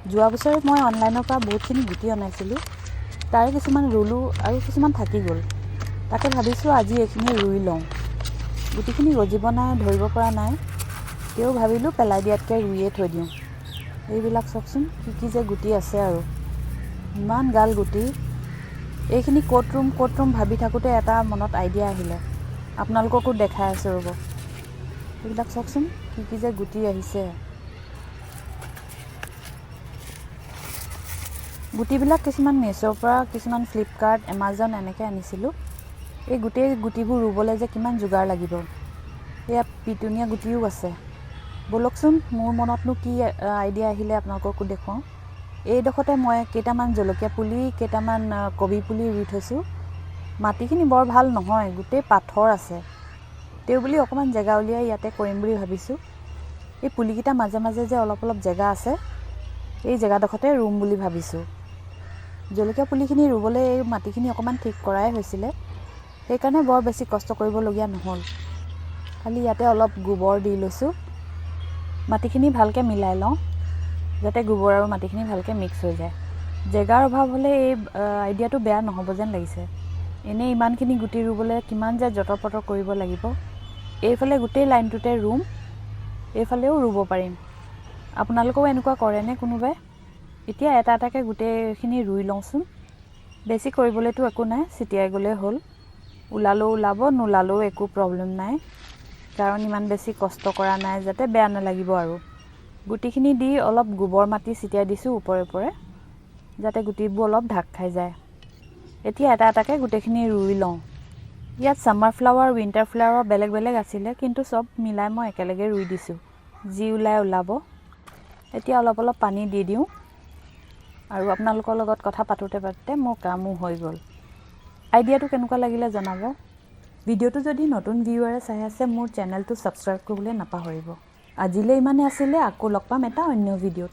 যোৱা বছৰে মই অনলাইনৰ পৰা বহুতখিনি গুটি অনাইছিলোঁ। তাৰে কিছুমান ৰুলোঁ আৰু কিছুমান থাকি গ'ল। তাকে ভাবিছোঁ আজি এইখিনি ৰুই লওঁ। গুটিখিনি গজিব নাই ধৰিব পৰা নাই, তেও ভাবিলোঁ পেলাই দিয়াতকৈ ৰুইয়ে থৈ দিওঁ। এইবিলাক চাওকচোন, কি কি যে গুটি আছে আৰু, ইমান গাল গুটি। এইখিনি ক'ত ৰুম ক'ত ৰুম ভাবি থাকোঁতে এটা মনত আইডিয়া আহিলে, আপোনালোককো দেখাই আছোঁ ৰ'ব। এইবিলাক চাওকচোন, কি কি যে গুটি আহিছে। গুটিবিলাক কিছুমান মিছ'ৰ পৰা, কিছুমান ফ্লিপকাৰ্ট, এমাজন এনেকৈ আনিছিলোঁ। এই গোটেই গুটিবোৰ ৰুবলৈ যে কিমান যোগাৰ লাগিব। এয়া পিটুনীয়া গুটিও আছে। ব'লকচোন, মোৰ মনতনো কি আইডিয়া আহিলে আপোনালোককো দেখুৱাওঁ। এইডোখৰতে মই কেইটামান জলকীয়া পুলি, কেইটামান কবি পুলি ৰুই থৈছোঁ। মাটিখিনি বৰ ভাল নহয়, গোটেই পাথৰ আছে। তেওঁ বুলি অকণমান জেগা উলিয়াই ইয়াতে কৰিম বুলি ভাবিছোঁ। এই পুলিকেইটা মাজে মাজে যে অলপ অলপ জেগা আছে, এই জেগাডোখৰতে ৰুম বুলি ভাবিছোঁ। জলকীয়া পুলিখিনি ৰুবলৈ এই মাটিখিনি অকণমান ঠিক কৰাই হৈছিলে, সেইকাৰণে বৰ বেছি কষ্ট কৰিবলগীয়া নহ'ল। খালি ইয়াতে অলপ গোবৰ দি লৈছোঁ। মাটিখিনি ভালকৈ মিলাই লওঁ, যাতে গোবৰ আৰু মাটিখিনি ভালকৈ মিক্স হৈ যায়। জেগাৰ অভাৱ হ'লে এই আইডিয়াটো বেয়া নহ'ব যেন লাগিছে। এনেই ইমানখিনি গুটি ৰুবলৈ কিমান যে যঁতৰ পতৰ কৰিব লাগিব। এইফালে গোটেই লাইনটোতে ৰুম, এইফালেও ৰুব পাৰিম। আপোনালোকেও এনেকুৱা কৰেনে কোনোবাই? এতিয়া এটা এটাকৈ গোটেইখিনি ৰুই লওঁচোন। বেছি কৰিবলৈতো একো নাই, ছিটিয়াই গ'লেই হ'ল। ওলালেও ওলাব, নোলালেও একো প্ৰব্লেম নাই, কাৰণ ইমান বেছি কষ্ট কৰা নাই, যাতে বেয়া নালাগিব আৰু। গুটিখিনি দি অলপ গোবৰ মাটি ছিটিয়াই দিছোঁ ওপৰে ওপৰে, যাতে গুটিবোৰ অলপ ঢাক খাই যায়। এতিয়া এটা এটাকৈ গোটেইখিনি ৰুই লওঁ। ইয়াত ছামাৰ ফ্লাৱাৰ, উইণ্টাৰ ফ্লাৱাৰ বেলেগ বেলেগ আছিলে, কিন্তু চব মিলাই মই একেলগে ৰুই দিছোঁ। যি ওলাই ওলাব। এতিয়া অলপ অলপ পানী দি দিওঁ আৰু আপোনালোকৰ লগত কথা পাতোঁতে পাতোঁতে মোৰ কামো হৈ গ'ল। আইডিয়াটো কেনেকুৱা লাগিলে জনাব। ভিডিঅ'টো যদি নতুন ভিউৱাৰে চাই আছে, মোৰ চেনেলটো ছাবস্ক্ৰাইব কৰিবলৈ নাপাহৰিব। আজিলৈ ইমানেই আছিলে, আকৌ লগ পাম এটা অন্য ভিডিঅ'ত।